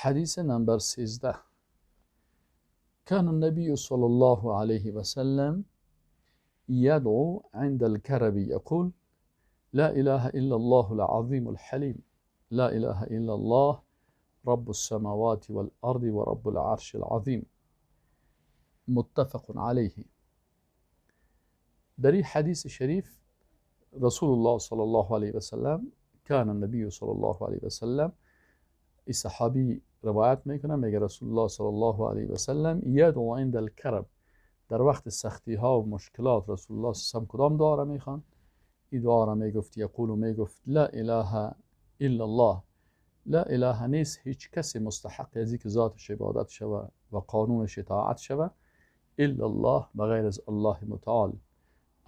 حدیث نمبر 13. كان النبي صلى الله عليه وسلم يدعو عند الكرب يقول: لا إله إلا الله العظيم الحليم، لا إله إلا الله رب السماوات والأرض ورب العرش العظيم. متفق عليه. در حدیث شریف رسول الله صلی الله علیه و سلم، كان النبي صلی الله علیه و سلم، این صحابی روایت میکنه، میگه رسول الله صلی الله علیه و سلم یدعو عند الکرب، در وقت سختی ها و مشکلات رسول الله صلی الله علیه و سلم کدام دعا را میخوان؟ این دعا را میگفت، یقول، میگفت لا اله الا الله. لا اله نیست هیچ کسی مستحق از که ذاتش عبادت شوه و قانونش اطاعت شوه، الا الله، بغیر از الله متعال.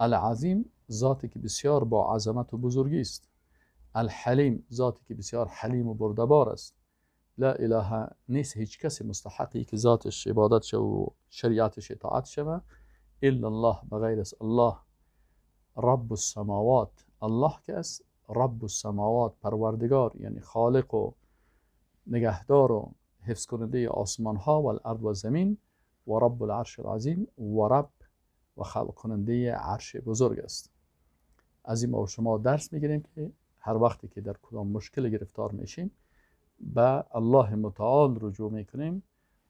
العظیم، ذاتی که بسیار با عظمت و بزرگی است. الحلیم، ذاتی که بسیار حلیم و بردبار است. لا اله نیست هیچ کسی مستحقی که ذاتش عبادت شوه و شریعتش اطاعت شوه، الا الله، بغیر از الله. رب السماوات، الله که است رب السماوات، پروردگار، یعنی خالق و نگهدار و حفظ کننده آسمان ها و الارض و زمین، و رب العرش العظیم، و رب و خلق کننده عرش بزرگ است. از این ما و شما درس میگیریم که هر وقتی که در کدام مشکل گرفتار میشیم به الله متعال رجوع میکنیم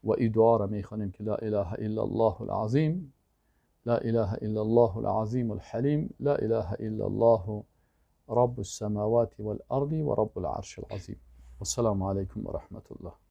و این دعا را میخوانیم که لا اله الا الله العظیم، لا اله الا الله العظیم الحلیم، لا اله الا الله رب السماوات والارض و رب العرش العظیم. والسلام علیکم و رحمت الله.